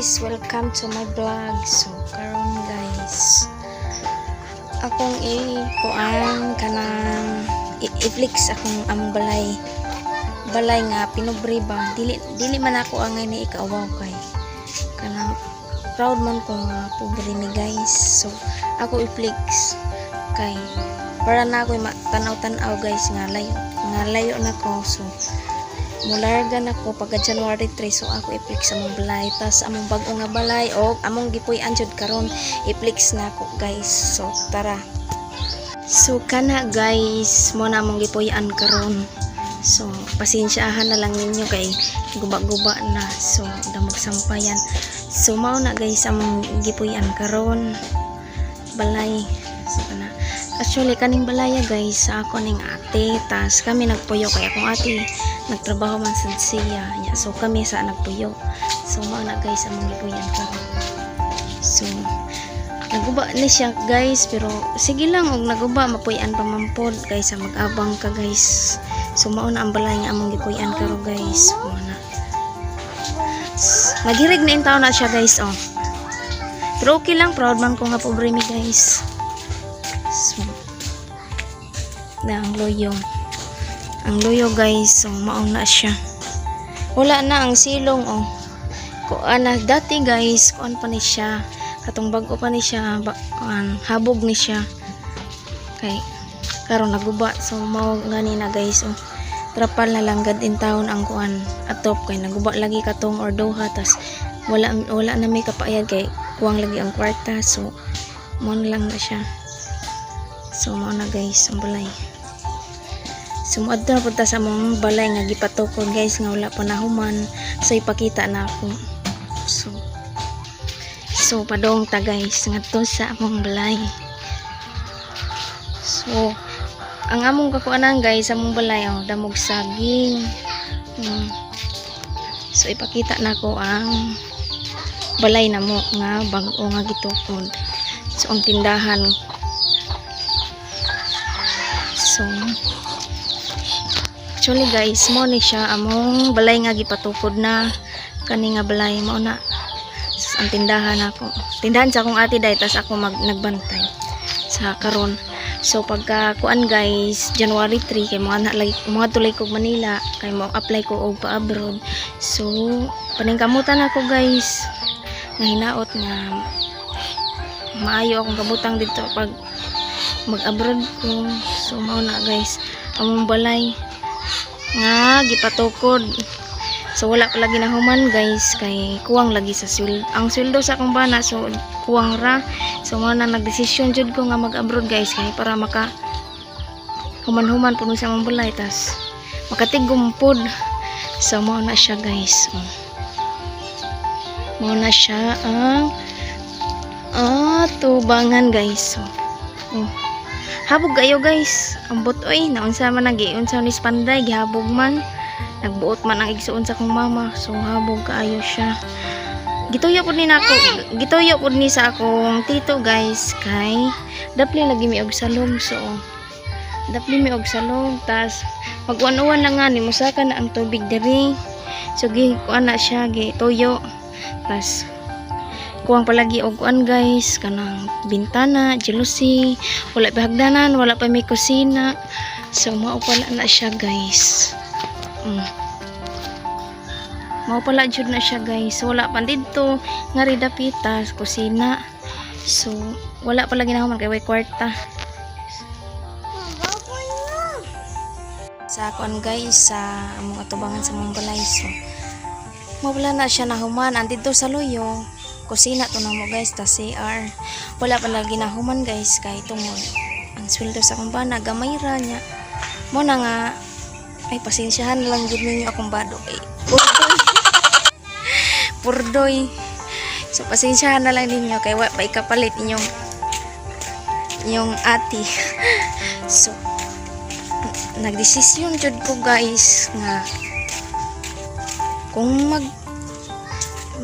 Guys, welcome to my vlog. So karon guys, akong i-kuan kanang i-flex akong among balay. Balay nga pinobre ba. Dili dili man ako angay ni ikaawaw kay kanang proud man ko nga pobre mi, guys. So ako i-flex kay para na ako tanaw-tanaw, guys, nga layo na ko. So mularga na ko pagka January 3, so ako i-flex among balay, tas among bag-o nga balay o among gipuy-an jud karon, i-flex na ako, guys. So tara. So kana guys, mo na among gipuy-an karon. So pasensyahan na lang ninyo kay guba-guba na, so damog sampayan. So mao na guys among gipuy-an karon, balay. So kana, actually kaning balaya guys, sa ako ning ate, tas kami nagpuyo kay akong ate nagtrabaho man sad siya nya, so kami sa nagpuyo. So mao na guys among gipuy-an karon. So naguba ni siya guys, pero sige lang og naguba, mapuy-an pa man pod kaysa mag-abang ka, guys. So mao na ang balay nga among gipuy-an karon, guys. Mao na, nagirig na intaw na siya guys, oh. Pero okay lang, proud man ko nga pobre mi, guys. So na ang loyo, ang luyo guys. So mao na siya, wala na ang silong, oh. Kuan na dati guys, kuan pa ni siya, katong bago pa ni siya ba, kuan, habog ni siya kay karon naguba. So mao gani na guys, oh. Trapal na lang gad in town ang kuan atop kay naguba lagi katong ordoha, tas wala wala na may kapaayad kay kuwang lagi ang kwarta. So mao na lang na siya. So mao na guys ang balay. So moadto na punta sa among balay nga gipatukod guys, nga wala pa nahuman. So ipakita na ako. So padong ta guys ngadto sa among balay. So ang among kakuanan guys, among balay, oh, damog saging. So ipakita na ko ang balay namo nga bag-o nga gitukod. So ang tindahan. So actually guys, mo ni siya among balay nga gipatukod na, kani nga balay mao na. Sus, ang tindahan ako. Tindahan sa akong ate dai, tas ako mag nagbantay sa karon. So pagka kuan guys, January 3 kay mga na lagi mga tulay ko Manila kay mo apply ko og pa-abroad. So paningkamutan ako guys nga hinaot nga maayo akong kabutang dito pag mag-abroad ko. So mao na guys among balay nga gipatukod. So wala pa lagi nahuman guys kay kuwang lagi sa sweldo, ang sweldo sa akong bana, so kuwang ra. So mao na nagdesisyon jud ko nga mag-abroad guys kay para maka human-human puno sa among balay, tas makatigom pod. So mao na siya guys, oh. Mao na siya ang tubangan guys. So oh. Habog kayo guys. Ambot oy, naunsa man nagi unsa ni Spanday, gihabog man. Nagbuot man ang igsuon sa akong mama. So habog kaayo siya. Gituyo pud ni nako, gituyo pud ni sa akong tito guys kay dapli lagi mi og salog. So dapli mi og salog, tas pag-uwan-uwan na nga ni musaka na ang tubig diri. So gi kuan na siya, gituyo. Tas kuwang palagi og kuan guys, kanang bintana, jealousy, wala pa hagdanan, wala pa may kusina. So mao pala na siya guys. Mao pala jud na siya guys. So, wala pa didto nga ri dapita sa kusina. So wala pa lagi nahuman kay way kwarta. Sa kuan guys, sa among atubangan sa among balay. So mao pala na siya nahuman. Ang didto sa luyo, kusina to namo guys, ta CR. Wala pa lagi nahuman guys kay tungod ang sweldo sa akong bana gamay ra niya. Mo na nga ay pasensyahan na lang gid ninyo akong bado kay purdoy. Purdoy. So pasensyahan na lang ninyo kay wa pa ikapalit inyong inyong ati. So nagdesisyon jud ko guys nga kung mag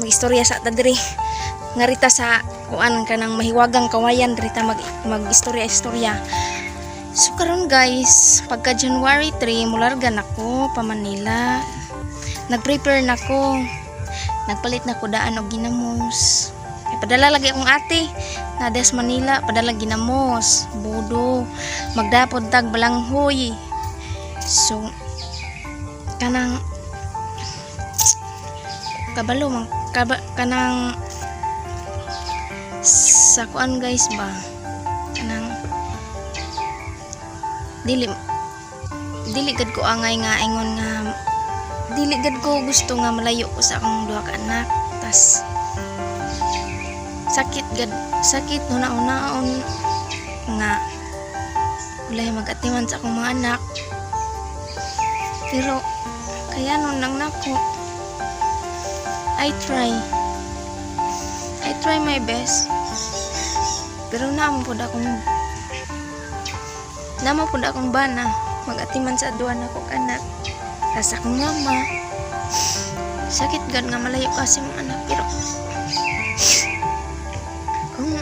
istorya sa ta diri nga rita sa kuan kanang mahiwagang kawayan rita mag mag istorya istorya. So karon guys, pagka January 3 mularga nako pa Manila. Nag-prepare na ko. Nagpalit na ko daan og ginamos. Ay, padala lagi akong ate. Na des Manila, padala ginamos, budo, magdapod tag balanghoy. So kanang kabalo man kaba, kanang sa kuan guys ba, kanang dili dili gad ko angay nga ingon nga dili gad ko gusto nga malayo ko sa akong duha ka anak. Tas sakit gad, sakit huna-hunaon nga walay mag-atiman sa akong mga anak, pero kaya nun lang nako. I try my best, pero naa man pud akong bana mag-atiman sa duha nako ka anak tas akong mama. Sakit gad nga malayo kasi mga anak, pero kung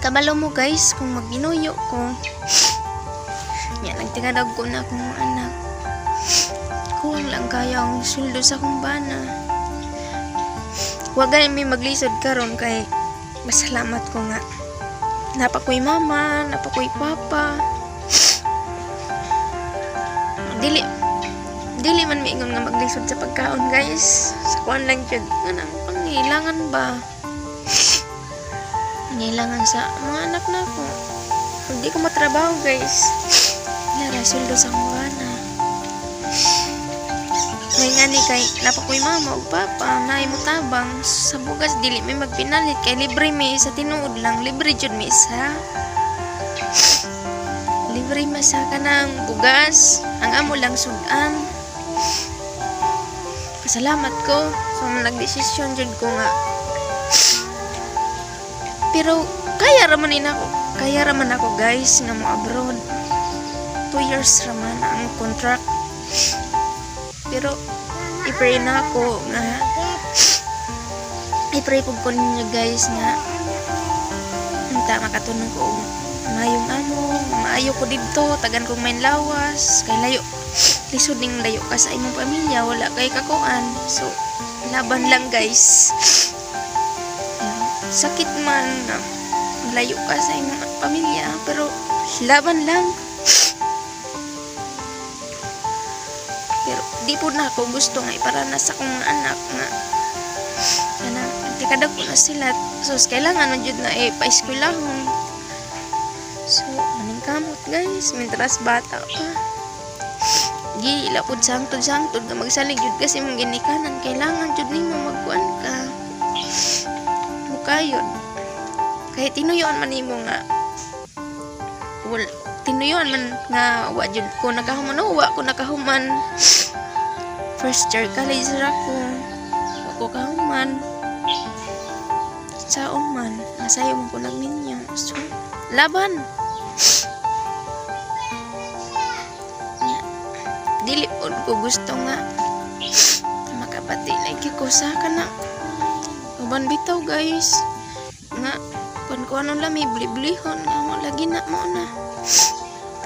kabalo mo guys, kung magbinuyo ko nya, nagtingadag ko na akong mga anak, kulang lang kaya ang sweldo sa akong bana. Wa gani may maglisod karon kay masalamat ko nga naa pa ko'y mama, naa pa ko'y papa. Dili dili man miingon nga maglisod sa pagkaon guys, sa kuan lang jud, nga pangailangan ba, pangailangan sa mga anak na ko. Hindi ko matrabaho guys, wala sweldo sa akong bana. May ngani kay naa pa ko'y mama ug papa naay motabang sa bugas. Dili may magpinalit kay libre mi. Sa tinuod lang, libre jud mi sa libre ma sa kanang bugas. Ang amo lang sudan. Pasalamat ko. So nagdesisyon jud ko nga, pero kaya ra man ako, kaya ra man ako guys nga mo abroad. 2 years ra man ang contract, pero i-pray na ako nga, i-pray pud ko ninyo guys nga unta makatunong ko og maayong amo, maayo ko didto, tagan kong main lawas kay layo, lisod ning layo ka sa imong pamilya, wala kay kakuan. So laban lang guys. Pero, sakit man nga layo ka sa imong pamilya, pero laban lang. Pero di po na ako gusto nga iparanas sa akong mga anak nga kanang tikadag ko na sila. So kailangan na jud na eh paeskwelahon. So maningkamot guys mintras bata pa. Di lapod sangtod sangtod nga magsalig jud kasi mong ginikanan, kailangan jud nimo magkuan ka, mukayod, kahit tinuyoan man nimo nga wal, tinuyoan man nga wa jud ko nakahuman. No, wa ko nakahuman. First year college ra ko, wa ko kahuman. Saon man nasayo man ko nagminyo. So laban. Nya, dili pod ko gusto nga makabati lagi ko sa kana uban bitaw guys nga kun ko ano lami buli-bulihon nga mo lagi na mo na.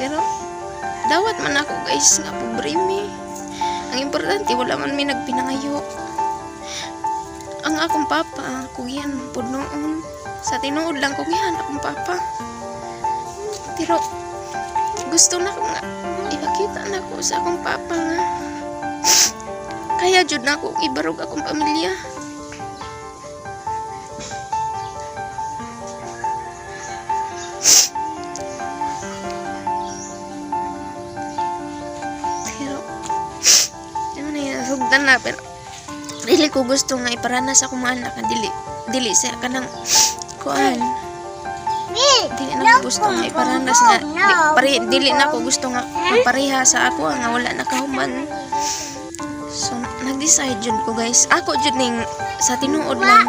Pero dawat man ako guys nga pobre mi. Ang importante wala man mi nagpinangayo. Ang akong papa kugihan pud noon. Sa tinuod lang, kugihan akong papa, pero gusto na ko nga ipakita na ko sa akong papa nga kaya jud na ako ibarog akong pamilya. Pero ano na yun, sugdan na, pero dili ko gusto nga iparanas akong mga anak nga dili dili sa kanang kuan, dili na ko gusto nga iparanas nga di, pare, dili na ko gusto nga mapareha sa ako nga wala na kahuman. So nag-decide jud ko guys. Ako jud ning, sa tinuod lang,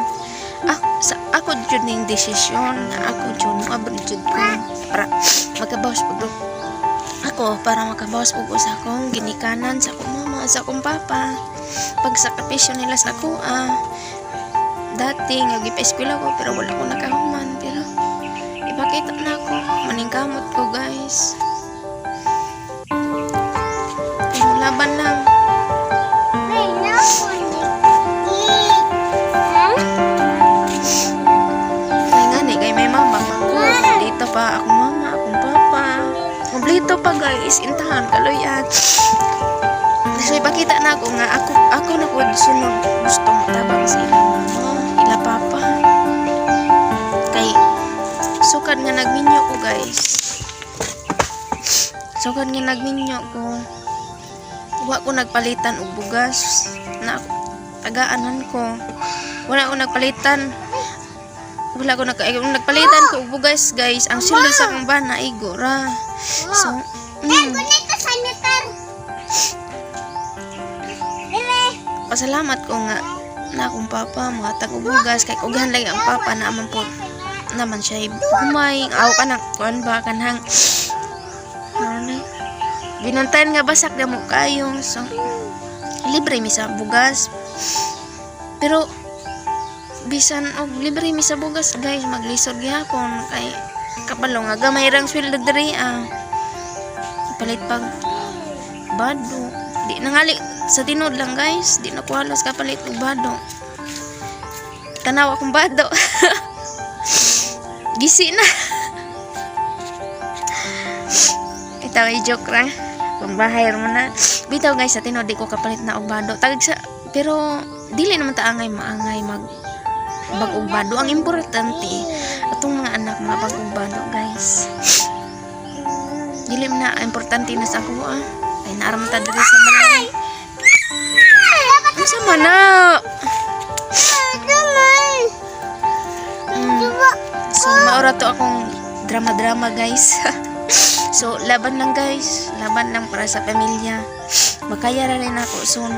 ah, sa ako jud ning desisyon nga ako jud mo abroad jud ko para makabawas pud ako, para makabawas pud ko sa akong ginikanan, sa akong mama, sa akong papa, pagsakripisyo nila sa ako. Ah, dati nga gipa-eskwela ko pero wala ko nakahuman, pero ipakita na ako maningkamot ko guys. Pero laban lang. Adto pa, guys, intahan kaluyan. So ipakita na ako nga ako na ko sunod gusto tabang sa ila mama, ila papa. Kay sukad nga nagminyo ko, guys. Sukad nga nagminyo ko, wa ko nagpalitan og bugas na ako tagaanan ko. Wala ko nagpalitan. Wala ko nag ay, kung nagpalitan ko og bugas, guys, ang sweldo sa akong bana igo ra. So, Dito sa meter. Dire. Pasalamat ko nga na akong papa mohatag og bugas kay ughan lagi ang papa na man po naman siya humay aw kanang kuan ba, kanang ano ni binantayan nga basak damo kayo. So libre mi sa bugas, pero bisan og libre mi sa bugas, guys, maglisod gihapon kay kabalo nga gamay rang sweldo diri, ah, palit pag bado. Di nangali sa tinod lang, guys, di na ko halos kapalit og bado. Tanaw akong bado, gisi na. Itaw ay joke ra, pambahay mo na bitaw, guys. Sa tinod di ko kapalit na og bado tag sa, pero dili naman ta angay maangay mag bag-ong bado. Ang importante, atong mga anak mga bag-ong bado, guys. Dili man na importante na sa ako, ah, ay naaram ta diri sa balay. Unsa man na? So maura to akong drama-drama, guys. So laban lang, guys, laban lang para sa pamilya. Makaya ra rin ako soon.